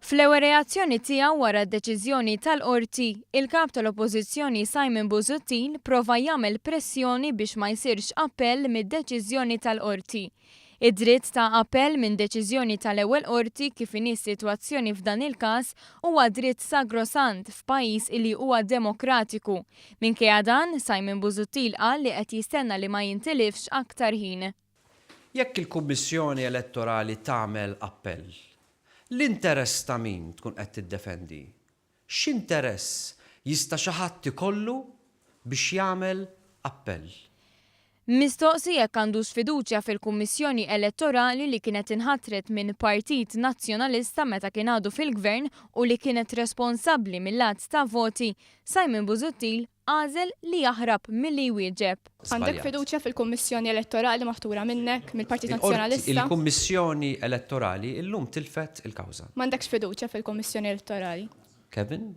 Fl-ewwel reazzjoni tiegħu wara d-deċiżjoni tal-Qorti, il-Kap tal-Oppożizzjoni Simon Busuttil prova jagħmel pressjoni biex ma jsirx appell mid-deċiżjoni tal-Qorti. Id-dritt ta' appell minn deċiżjoni tal-ewwel Qorti kif inhi s-sitwazzjoni f'dan il-każ huwa dritt sagrosant f'pajjiż li huwa demokratiku. Minkejja dan, Simon Busuttil qal li qed jistenna li ma jintilifx aktar ħin. Jekk il-Kummissjoni Elettorali tagħmel appell, l-interess ta' min tkun qed tiddefendi? X'interess jista' xi ħadd ikollu biex jagħmel appell? Mistoqsi jekk għandux fiduċja fil-Kummissjoni Elettorali li kienet inħatret minn Partit Nazzjonalista meta kien għadu fil-Gvern u li kienet responsabbli mill-għadd ta' voti, Simon Busuttil għażel li jaħrab milli jwieġeb. Għandek fiduċja fil-Kummissjoni Elettorali maħtura minnek, mill-Partit Nazzjonalista? Il-Kummissjoni Elettorali illum tilfet il-kawża. M'għandekx fiduċja fil-Kummissjoni Elettorali? Kevin?